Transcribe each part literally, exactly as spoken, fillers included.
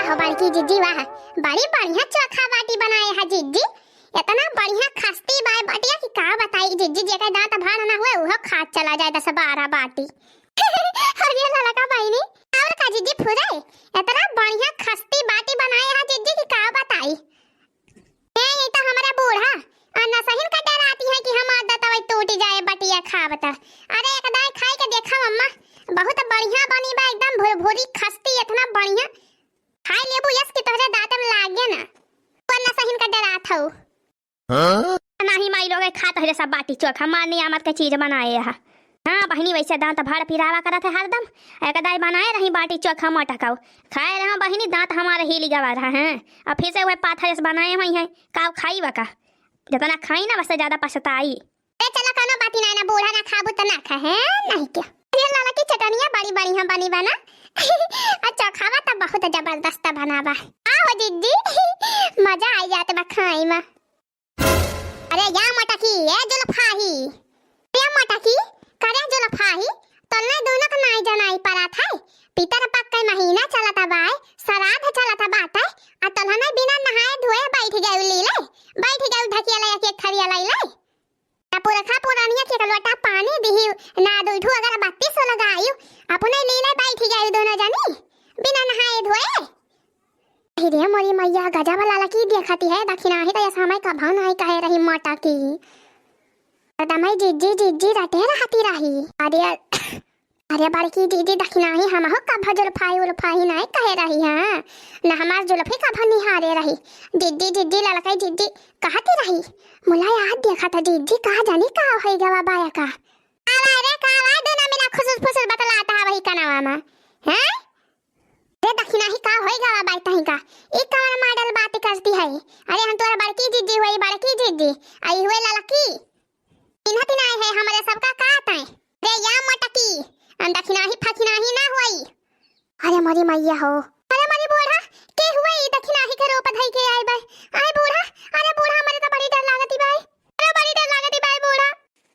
हो बड़की जिज्जी, वाह, बड़ी बढ़िया चोखा बाटी बनाए है जिज्जी। इतना बढ़िया खस्ती बाय बटिया कि का बताई जिज्जी, जेकर दांत भाड़ ना हुए, उहो खा चला जाए दस बारह बाटी। अरे ललका बहिनी, और का जिज्जी फुरे? इतना बढ़िया खस्ती बाटी बनाए है जिज्जी कि का बताई। ए, ये तो हमारा बूढ़ा, आ नसहिन का डराती है कि हमार दतवा टूट जाए बटिया खाब त। अरे एक दाई खाई के देखा अम्मा, बहुत बढ़िया बनी बा, एकदम भुरभुरी खस्ती, इतना बढ़िया। खाई लेबू यस कि तोहरे दांत में लागे ना। कौन नसहिन का डरात हऊ? हाँ? नाही माई लोग खात हरे सब बाटी चोखा, माँ नियामत के चीज बनाए हा। हाँ बहिनी, वैसे दांत भाड़ पिरावा करत है हरदम। एक दाई बनाए रही बाटी चोखा मोटकाऊ, खाए रहा बहिनी, दांत हमारे हिली गवा रहा है। अब फिर से वह पाथर से बनाए हुई है, काव खाई बका, जितना खाई ना, बस ज्यादा पछताई। ए चलो, कोनो बात नहीं ना, बूढ़ा ना खाबू त ना खाए, नहीं क्या? ये ललकी चटनिया बड़ी बढ़िया बनी बना। अच्छा, खावा त बहुत जबरदस्त बना बा। आओ जिज्जी, मजा आई जात बा खाई में। अरे या मटकी, ए जुल्फाही। ए मटकी, करे जुल्फाही, तोलने दोनों का नाई जनाई पड़ा था। पितर पक के महीना चलत बाय, श्राद्ध चलत बाटे, आ तोलने बिना नहाए धोए बैठ गए लीले, बैठ गए ढकिया ले एक एक थरिया लैले। ना पुरखा पुरनिया के एक लोटा पानी दिही, ना दुई ठो अगरबत्ती सो लगायु, अपने लीले बैठ गए दोनों जनी, बिना नहाए धोए। अरे मोरी मैया, गजब ललकी देखती है, दखिनाही तो ऐसा मैं कभो नहीं कहे रही मोटा की। एकदम जिज्जी जिज्जी रटे रहती रही। अरे, अरे बड़की जिज्जी, दखिनाही हमहू कभो जुल्फाही उल्फाही नहीं कहे रही है, न हमार जुल्फी कभो निहारे रही। जिज्जी जिज्जी ललकी जिज्जी कहती रही। मुला याद देखा था जिज्जी, का जानी का होई गवा बाया का। आवा रे, का आवा, दोनों मिला खुसुर फुसुर बतलाता है वही कनवा में, हैं? रे दखिनाही, का होई गवा बाई तहीं का? ई कवन मॉडल बात करती है? अरे हम तोरा बड़की जिज्जी हुई, बड़की जिज्जी। आई हुए ललकी। चिन्हत नाय है हमरे सबका का तैं? रे या मटकी, हम दखिनाही फखिनाही ना हुई। अरे मोरी मैया हो। अरे मोरी बूढ़ा, के हुए ई दखिनाही के रूप धई के आई बे? अरे बूढ़ा, अरे बूढ़ा, हमरे तो बड़ी डर लागती बे। अरे बड़ी डर लागती बे बूढ़ा।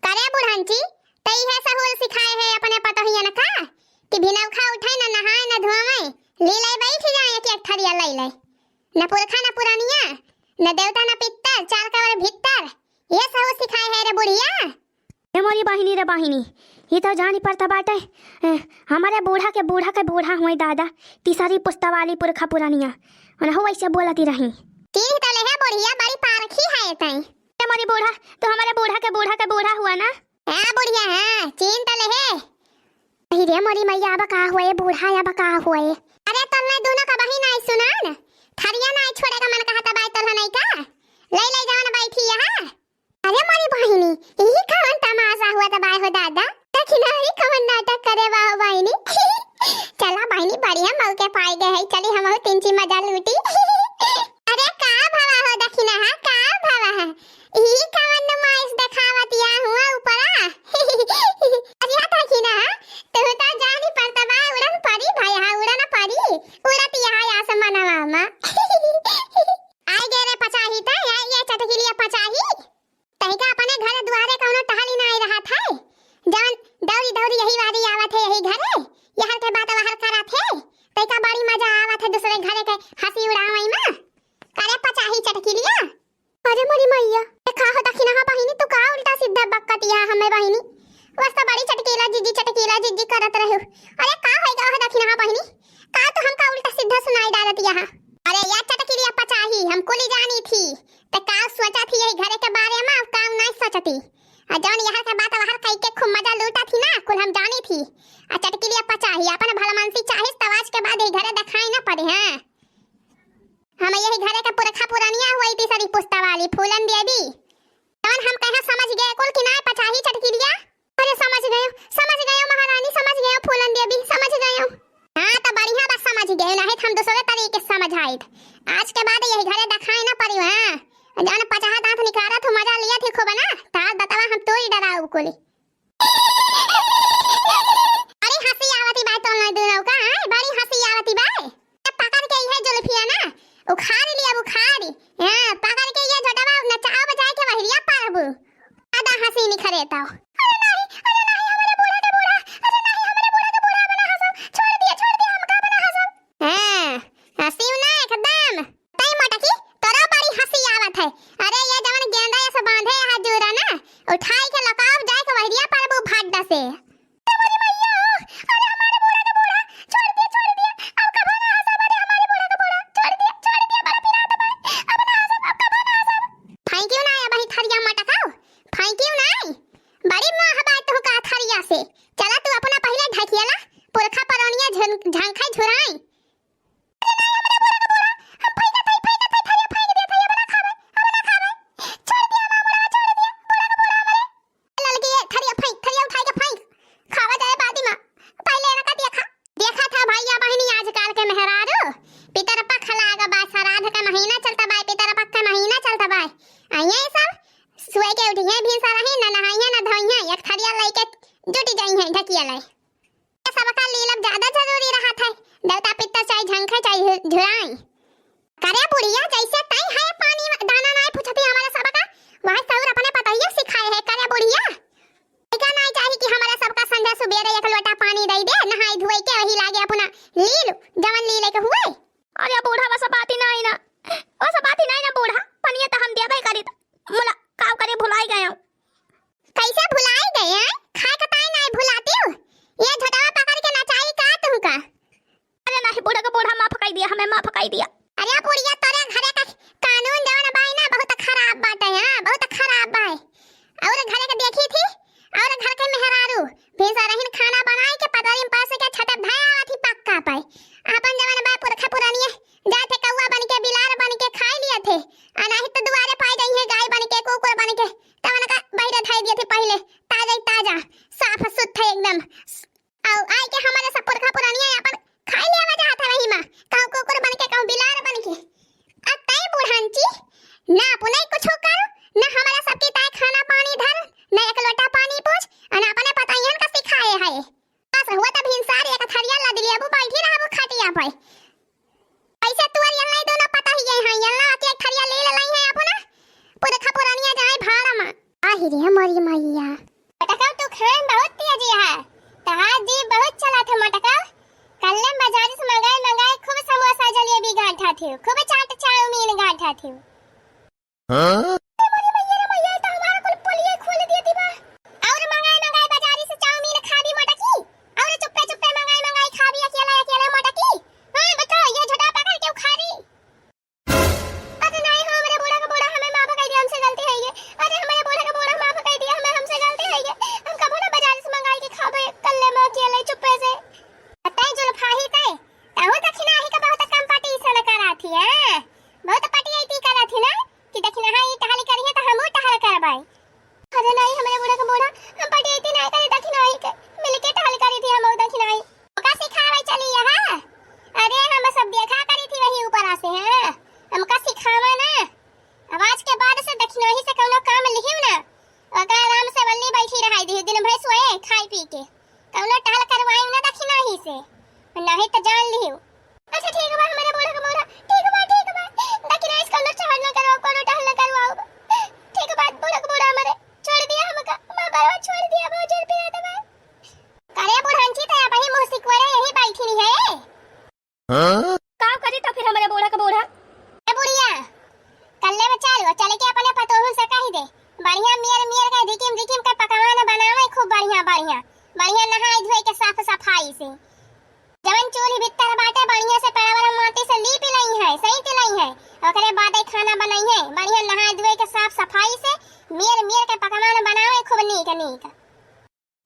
करे बुढ़ंची, तई है सहूर सिखाए है अपने पतोहियन का कि भिनौखा उठे न नहाए न धोवे, लीले बैठ जाए एक एक थरिया लैले। न पुरखा न पुरनिया, न देवता न पित्तर, चार कवर भित्तर, ये सहूर सिखाए है रे बुढ़िया। ए मोरी बहिनी रे बहिनी, ई तो जानी पड़ता बाटे, ए, हमारे बूढ़ा के बूढ़ा के बूढ़ा हुए दादा, तीसरी पुस्ता वाली पुरखा पुरनिया, उनहु वैसे बोलती रही। चीन्ह तो ले है बुढ़िया, बड़ी पारखी है तैं। ए मोरी बूढ़ा, तो हमारे बूढ़ा के बूढ़ा के बूढ़ा हुआ ना? हाँ बुढ़िया, हाँ, चीन्ह तो ले है। अही रे मोरी मैया, अब का हुए बूढ़ा, अब का हुए? अरे तोलने दोनों का बहिन आई सुनान, थरिया नाई छोड़े का मन कहता बाई तोलने का, ले ले जाओ ना बैठी यहाँ। अरे मोरी बहिनी, यही कवन तमाशा हुआ त बाय हो दादा? दखिनाही कवन नाटक करे बा हो बहिनी? चला बहिनी, बढ़िया मौके पाई गए है, चली हमहू तिनची मजा लूटी। अरे का भवा हो दखिनाहा, का भवा है? ई कवन नुमाइश देखावत या हुआ ऊपरा? अरे दखिनाहा, तू तो जानी पड़ता बा, उड़न परी भया, उड़न परी, उड़त यहाँ आसमानवा में। आई गे रे पचाही, तै आई गे चटकिलिया पचाही। तहिका अपने घर दुआरे कौनो टहली ना आई रहा था, जवन दौरी दौरी यही वारी आवत है यही घरे, यहर के बात वहर करत है, तहिका बड़ी मजा आवत है दूसरे घरे के हंसी उड़ावई में। करे पचाही चटकिलिया। अरे मोरी मैया, ए का हो दखिनाहा बहिनी, तू का उल्टा सीधा बकत या हमें बहिनी? बस तो बड़ी चटकीला जिज्जी, चटकीला जिज्जी करत रहू। अरे का होई गा हो दखिनाहा बहिनी, का तू हमका उल्टा सीधा सुनाई डालत यहाँ? अरे या चटकीलिया पचाही, हम कुली जानी थी, ते का सोचा थी यही घरे के बारे में, अब का नहीं सोचती। आ जौन यहाँ के बात वहर कई के खूब मजा लूटा थी ना, कुल हम जानी थी। आ चटकीलिया पचाही, अपन भलमनसी चाहिस तब आज के बाद यही घरे दिखाई ना पड़े, हाँ। हम यही घरे के पुरखा पुरनिया हुई तीसरी पुस्ता वाली फूलन देवी। तवन हम कहे समझ गए कुल कि नाय पचाही चटकिलिया? अरे समझ गयो, समझ गयो महारानी, समझ गयो फूलन देवी, समझ गयो। हाँ तो बढ़िया बा समझ गयो, नहीं तो हम दूसरे तरीके से समझाइत। आज के बाद यही घरे दिखाई ना पड़ी, हाँ। जौन पचाहा दांत निकारा थू मजा लिया थी खूब ना, तार दतवा हम तोरी डराऊ कुली। बड़ी हंसी आवती बाय तोहन दोनों का, आय, बड़ी हंसी आवती बाय। पकड़ के इहे जुल्फिया ना, उखाड़ लिया, उखाड़। हाँ, पकड़ के ये झोटवा नचाओ बजाए के वहिरिया पारबू। आदा हंसी निखरे ताओ। अरे नहीं, अरे नहीं, हमारे बूढ़ा के बूढ़ा, अरे नहीं, हमारे बूढ़ा के बूढ़ा बना हंसो, छोड़ दिया, छोड़ दिया, हमका बना हंसो। हाँ, हंसी झुराई। करे बुढ़िया, जैसे तई है पानी में दाना नाई पूछती हमारे सबका, वह सौर अपने पतोहिया सिखाए है। करे बुढ़िया, इका नाई चाही कि हमारे सबका संझा सुबेरे एक लोटा पानी दे दे, नहाई धोई के वही लागे अपना लील, जवन लीले के हुए। अरे बूढ़ा, वैसा बात ही नाई ना, वैसा बात ही नाई ना बूढ़ा, पनिया तो हम देबे करी, त मुला काव करे भुलाई गए। कैसे भुलाई गए हैं? खाए का ताई नाई भुलाती हूँ। ये झोटवा पकड़ के नचाई का तुमका? अरे नाही, बूढ़ा का बूढ़ा माफ कई दिया, हमें माफ कई दिया। अरे बुढ़िया, तोरे घरे का कानून जवन बाई ना, बहुत खराब बाटे, हाँ, बहुत खराब बाई। और घरे के देखी थी, और घर के मेहरारू भीसा रहीन खाना बनाई के पतरी में परस के छटे धया आवत ही पक्का पाए। आपन जवन बा पुरखा पुरानिया जाथे कौआ बन के, बिलार बन के खाई लिया थे, आ नाही तो दुआरे पाई जाई है गाय बन के, कुकुर बन के, तवन का बहिरे धाई दिया थे पहले, ताजा ही ताजा, साफ सुथरा एकदम। अउ आई के हमारे सब पुरखा पुरानिया अपन खाई लिया जात है वही माँ, कहूँ कुकुर बन के, कहूँ बिलार बन के। अब तय बुढ़ांची, ना अपने कुछ कर, ना हमारे सबके ताय खाना पानी धर, ना एक लोटा पानी पूछ, और ना अपने पतोहियन का सिखाए है। बस हुआ तब हिंसार एक थरिया लद लिया, वो बैठी रहा वो खटिया पे। ऐसे तुअर यल्ला दोनों पतोहिए हैं, यल्ला आके एक थरिया ले ले लाई है अपना, पुरखा पुरानिया जाए भाड़ा में। आहि रे मोरी मैया। मटका तू खाए में बहुत तेजी है, तहार जीभ बहुत चला था मटका। कल्ले बाजारी से मंगाए मंगाए खूब समोसा जलेबी गांठा थे, खूब चाट चाउमीन गांठा थे। हाँ? ए मोरी मैया रे मैया, तो हमारा कुल पोलिये खोल दिए दिबा। और मंगाए मंगाए बाजारी से चाउमीन खाबी मटकी, और चुप्पे चुप्पे मंगाए मंगाए खाबी अकेला अकेला मटकी। हाँ, बताओ, ये झोटा पकड़ के उखाड़ी। अरे नहीं हो, हमरे बूढ़ा का बूढ़ा, हमें माफ कर दिया, हमसे गलती हो गई। अरे हमरे बूढ़ा का बूढ़ा, माफ कर दिया हमें, हमसे गलती हो गई। हम कबो ना बाजारी से मंगाए के खाबे, कल्ले में अकेले चुप्पे से। तय जुल्फाही तय, तहु दखिनाही का बहुत competition करा थी, हाँ? बहुत पटियाइती करा थी ना? कि दखिनहा ई टहल करिहे त हमहू टहल करबै। अरे नाई, हमरे बूढ़ा के बूढ़ा, हम पटियाइती नाई करी दखिनहा ई के, मिलके टहल करी थी हमहू दखिनहा ई। ओका सिखावै चली यहाँ। अरे हम सब देखा करी थी वही ऊपरा से, हाँ। हमका सिखावा ना। अब आज के बाद से दखिनही से कौनो काम लिहिउ ना। ओका आराम से वल्ली बैठी रहाई दिहिउ, दिन भर सोए, खाई पी के। कौनो टहल करवाई ना दखिनही से। नहीं त जान लिहिउ। अच्छा ठीक बा, हमरे बूढ़ा के बूढ़ा। ठीक बा, ठीक बा। दखिनही से कौनो टहल ना करवाओ, कौनो टहल ना करवाओ। ठीक बा, बूढ़ा के बूढ़ा हमरे छोड़ दिया हमका। माँ बाबा छोड़ दिया, बहुत जोर पिरात बा। करे बुढ़ांची त अबही मुँह सिकवरे यही बैठी है। हाँ? का करी त फिर हमरे बूढ़ा के बूढ़ा? ए बुढ़िया, कल्ले में चल, चल के अपने पतोहू से कहि दे, बढ़िया मियर मियर के धिकिम धिकिम के पकवान बनावे, खूब बढ़िया बढ़िया, बढ़िया नहाई धोई के साफ सफाई से। जवन चूल्ही भीतर बाटे बढ़िया से पेड़ावर माटी से लीप लई है, सही तिलई है, ओकरे बादे खाना बनई है, बढ़िया नहाई धोई के साफ सफाई से मियर मियर के पकवान बनावे, खूब नीक नीक।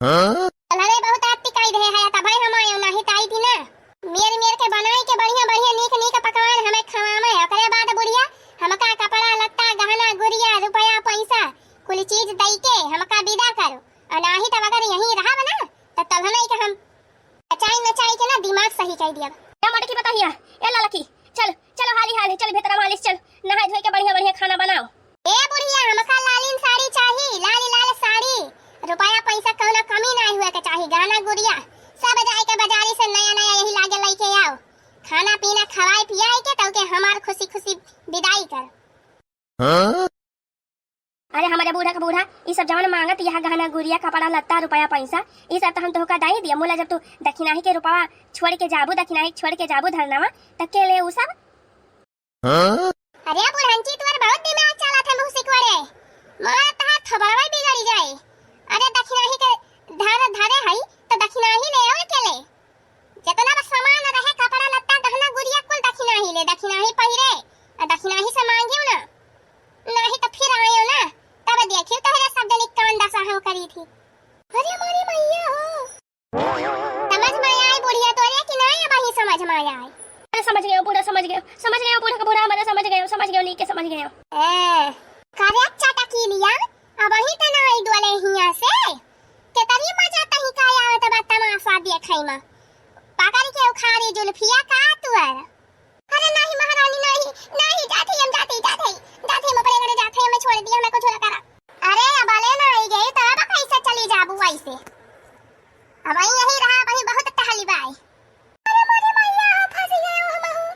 हाँ? तोहरे बहुत आत्ती कई रहे है, तबै हम आयो, नाही त आई थी ना। मेर मेर के बनाई के बढ़िया बढ़िया नीक नीक पकवान हमें खवावे। ओकरे बाद बुढ़िया हमका कपड़ा लत्ता, गहना गुरिया, रुपया पैसा, कुल चीज दई के हमका विदा करो। और नाही तब अगर यहीं रहब ना, त तब हमें के हम नचाई नचाई के ना दिमाग सही कर दिया। ए मटकी पतोहिया, ए ललकी, चल, चलो हाली हाली, चल भीतर वाली से चल, नहाई धोई के बढ़िया बढ़िया खाना बनाओ। ए बुढ़िया, हमका लालिन साड़ी चाही, लाल लाल साड़ी। रुपया पैसा कौनो कमी नाई हुए के चाही, गहना गुरिया सब जाए के बाजारी से नया नया यही लागे लेके आओ। खाना पीना खवाए पियाए के तब के हमार खुशी खुशी विदाई कर। हाँ? अरे हमरे बूढ़ा के बूढ़ा, ई सब जवन मांगत यहाँ गहना गुरिया, कपड़ा लत्ता, रुपया पैसा, ई सब त हम तोहका दई दिया। मुला जब तू दखिनाही के रुपवा छोड़ के जाबू, दखिनाही छोड़ के जाबू धरनावा, त के ले उ सब? हाँ? अरे बुढ़ंची, तोर बहुत दिमाग चलत है मुँह सिकवरे। मारा तहार थोबड़वा बिगड़ी जाए। अरे दखिनाही के धर धरे हई, त दखिनाही ले आवे के ले। जितना बा सामान रहे, कपड़ा लत्ता, गहना गुरिया, कुल दखिनाही ले, दखिनाही पहिरे, आ दखिनाही से मांगियो ना। नाही त फिर आयो ना, तब देखियो तोहरे सब जनी कवन दशा हम करी थी। अरे मोरी मैया हो। समझ में आए बुढ़िया तोरे कि नाही, अबही समझ में आए? अरे समझ गयो बूढ़ा, समझ गयो, समझ गयो बूढ़ा का बूढ़ा, हमारे समझ गयो, समझ गयो, नीक के समझ गयो। ए, करे चटकीलिया, अबही त नाही डोले हिया से। केतरी मजा तही का आवत बा तमाशा देखई में। पकड़ के उखाड़ी जुल्फिया का तुअर। अरे नाही महारानी, नाही, नाही, जात हई हम, जात हई, जात हई, जात हई, हम अपने घरे जात हई, हमें छोड़ दिया, हमें कुछ ना करा। अरे अबले नाही गई, त अब कैसे चली जाबू ऐसे? अबही यही रहा, अबही बहुत टहली बाई। अरे मोरी मैया हो, फंस गए हो हमहू।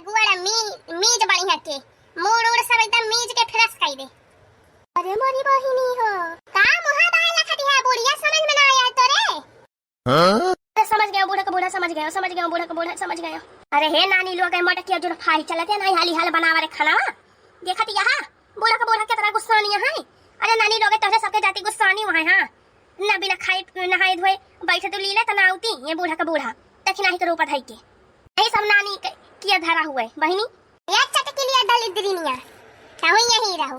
गोड़ मी-, मीज बढ़िया के, मूड़ उड़ सब एकदम मीज के fresh कई दे। अरे मोरी बहिनी हो, का मुहा बहाए लखत है बुढ़िया, समझ में ना आया तोरे? हाँ? अरे समझ गयो बूढ़ा का बूढ़ा, समझ गयो, समझ गयो बूढ़ा का बूढ़ा, समझ गयो। अरे हे नानी लोग, मोटकी जुल्फाही चलत है ना, हाली हाल बनावा रे खाना। देखत यहाँ बूढ़ा का बूढ़ा कितना गुस्सानी है। अरे नानी लोग, तोहरे सबके जाति गुस्सानी हुआ है, हाँ? ना बिना खाए नहाए धोए बैठे तो लीले त ना आउती ये बूढ़ा का बूढ़ा, दखिनाही के रूप धई के। यही सब नानी के किया धरा हुआ है बहिनी। या चटकिलिया दलिद्रिनिया, तहु यहीं रहो।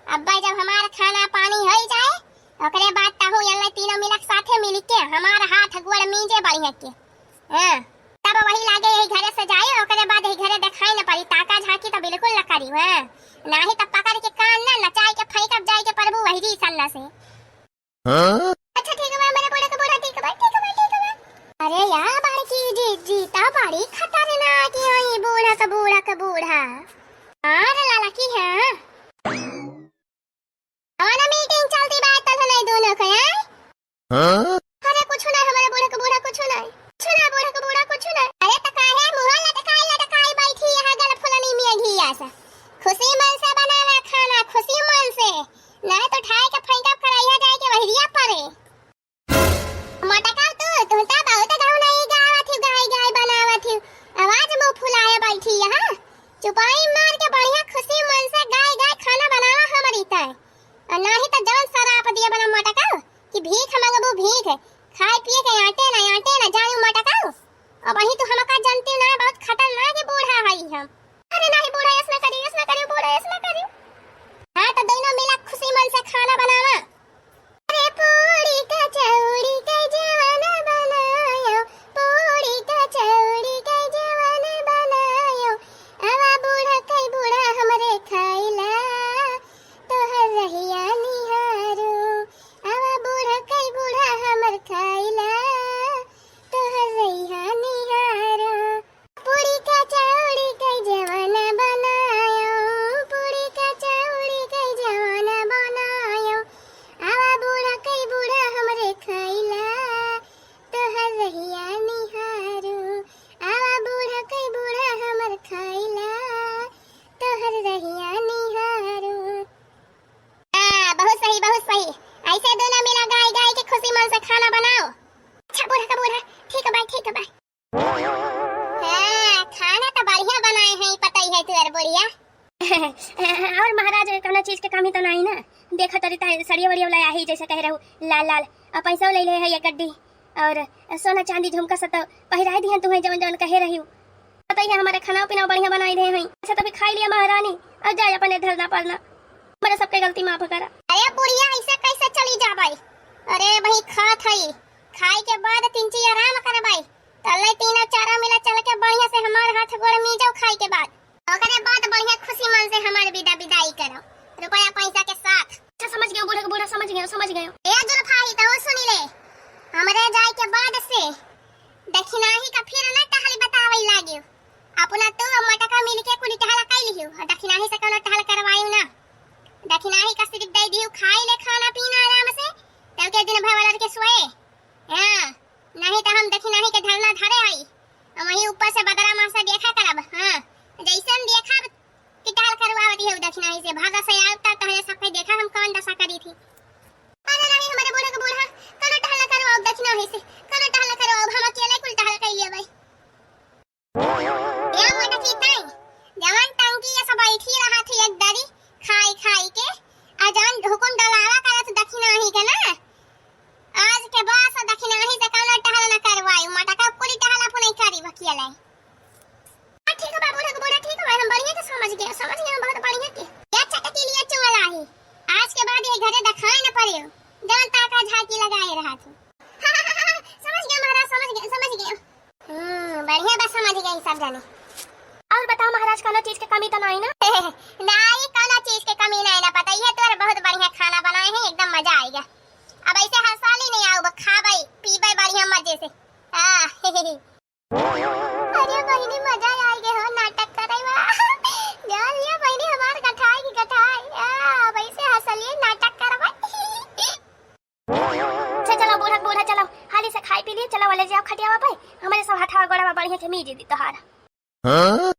अब्बा जब हमार खाना पानी होई जाए, ओकरे बाद तहु यल्ले तीनों मिलक साथे मिल के हमार हाथ गोड़ मीजे बढ़िया के। हाँ, तब वही लागे यही घरे से जाए, ओकरे बाद यही घरे देखाई न पड़ी, ताका झांकी तो बिल्कुल न करी। हाँ, नाही तो पकड़ के कान ना नचाई के फेंकब जाए के प्रभु वही जी सन्ना से। हाँ? अच्छा ठीक बा, मेरे बूढ़ा का बूढ़ा ठीक बा, ठीक बा, ठीक बा। अरे या बड़की जीजी, ता बड़ी खतरनाक है ये बूढ़ा का बूढ़ा का बूढ़ा। हाँ रे लाला की है। हमारा meeting चलती बा, तल नहीं दोनों को, हैं? हाँ? अरे कुछ ना, हमारे बूढ़ा का बूढ़ा कुछ ना, कुछ ना बूढ़ा का बूढ़ा कुछ ना। अरे त काहे मुँह लटकाई लटकाई बैठी यहाँ गल फुलनी में घिया सा। खुशी मन से बनावा खाना, खुशी मन से। नहीं तो ठाई के फेंकब करैया जाए के वहरिया परे। मोटका तू, तू तो बहुत गाँव नहीं गावत ही, गाय गाय बनावत ही। आवाज मुँह फुलाए बैठी यहाँ। चुपाई मार के बढ़िया खुशी मन से गाय गाय खाना बनावा हमरी तय। और नाही तो जवन सराप दिए बना मोटका कि भीख मंगबू भीख, खाए पिए के आटे ना, आटे ना, जानी मोटका। अब वही तो हमका जनती ना, बहुत खतरनाक बूढ़ा है हम। अरे नाही बूढ़ा, ऐस ना करी, ऐस ना करी, बूढ़ा ऐस ना करी। हाँ तो दोनों मिला खुशी मन से खाना बनावा। अरे पूड़ी कचौड़ी के जवन बनायो, पूड़ी कचौड़ी के जवन बनायो, आवा बूढ़ा कई बूढ़ा हमरे खाइला, तोहर रहिया निहारो, आवा बूढ़ा कई बूढ़ा हमर खाइला, तोहर रहिया निहारो। पूड़ी कचौड़ी के जवन बनायो, पूड़ी कचौड़ी के जवन बनायो, आवा बूढ़ा कई बूढ़ा हमरे खाइला, तोहर रहिया निहारो, आवा बूढ़ा कई बूढ़ा हमर खाइला, तोहर रहिया निहारो। हाँ, बहुत सही, बहुत सही। ऐसे दोनों मिला गाय गाय के खुशी मन से खाना बनाओ। अच्छा बूढ़ा का बूढ़ा, ठीक बा, ठीक बा। हाँ, खाना तो बढ़िया बनाए हैं, पता ही है तुअर बुढ़िया। और महाराज, कौनो चीज के कमी तो नहीं ना? देखा तरी ता सड़िया वड़िया वाला आही, जैसे कहे रहू, लाल लाल। और पैसा ले ले है ये गड्डी, और सोना चांदी झुमका सब तो पहिराए दिहन तुहे, जवन जवन कहे रही। पता ही है, हमारे खाना पीना बढ़िया बनाई दे हैं। अच्छा, तभी खाई लिया महारानी, और जाए अपने धरना पड़ना। हमारे सबके गलती माफ करा। अरे बुढ़िया, ऐसे कैसे चली जाबे? अरे भाई, खात है, खाए के बाद तीन ची आराम करबे। तले तीनों चारों मिला चल के बढ़िया से हमार हाथ गोड़ मीजो खाए के बाद। ओकरे बाद बढ़िया खुशी मन से हमार विदा विदाई करो, रुपया पैसा के साथ। अच्छा, समझ गयो बूढ़ा के बूढ़ा, समझ गयो, समझ गयो। ए जुल्फाही, तहु सुनी ले, हमरे जाए के बाद से दखिनाही का फिर ना टहल बतावे लागियो। अपना तू मोटका मिल के कुली टहल कई लिहियो, और दखिनाही से कौनो टहल करवायु ना। दखिनाही का सिर्फ दे दियो, खाई ले खाना पीना आराम से, तब के दिन भर वाला के सोए। हाँ, नहीं तो हम दखिनाही के धरना धरे आई, हम वहीं ऊपर से बदरा मार से देखा करब। हाँ, जैसन देखब कि टहल करवावत है दखिनाही से, भागा से आउब तब तहरे सबके देखा हम कौन दशा करी थी। अरे नहीं, हमारे बूढ़ा के बूढ़ा, कौनो टहल करवाओ दखिनाही से, कौनो टहल करवाओ, हम अकेले कुल टहल कर लिए भाई। ए मोटकी ताई, जवन टंकी ये सब बैठी रहा थी एक दरी खाई खाई के, आ जवन हुकुम डलावा करत दखिनाही के ना, आज के बाद से दखिनाही से कौनो टहल न करवाई, मोटका पूरी टहल अपने करी वकिया लाई। हाँ, ठीक बा बूढ़ा के बूढ़ा, ठीक बा, हम बढ़िया के समझ गए, समझ गए, हम बहुत बढ़िया के। या चटकीलिया चुंगलाही, आज के बाद ये घरे दिखाई न पड़े, जवन ताका झांकी लगाए रहा तू। समझ गया महाराज, समझ गया, समझ गया। हम्म, बढ़िया बा, समझ गई सब जाने। और बताओ महाराज, कौनो चीज के कमी तो नहीं ना? नहीं, कौनो चीज के कमी नहीं ना, पता ही है तोर बहुत बढ़िया खाना बनाए हैं, एकदम मजा आएगा। अब ऐसे हर साल ही नहीं आओ, खाबे पीबे बढ़िया मजे से। हाँ। अरे बहिनी, मजा आएगा हो नाटक करे बा। जान लिया बहिनी हमार गठाई की गठाई। आ, अब ऐसे हंसलिए नाटक करबे। अच्छा चलो बूढ़ा बूढ़ा चलो, हाली से खाई पी लिए, चलो वाले जाओ खटियावा पे, हमारे सब हथवा गोड़वा बढ़िया से मीज दी तोहार। हाँ?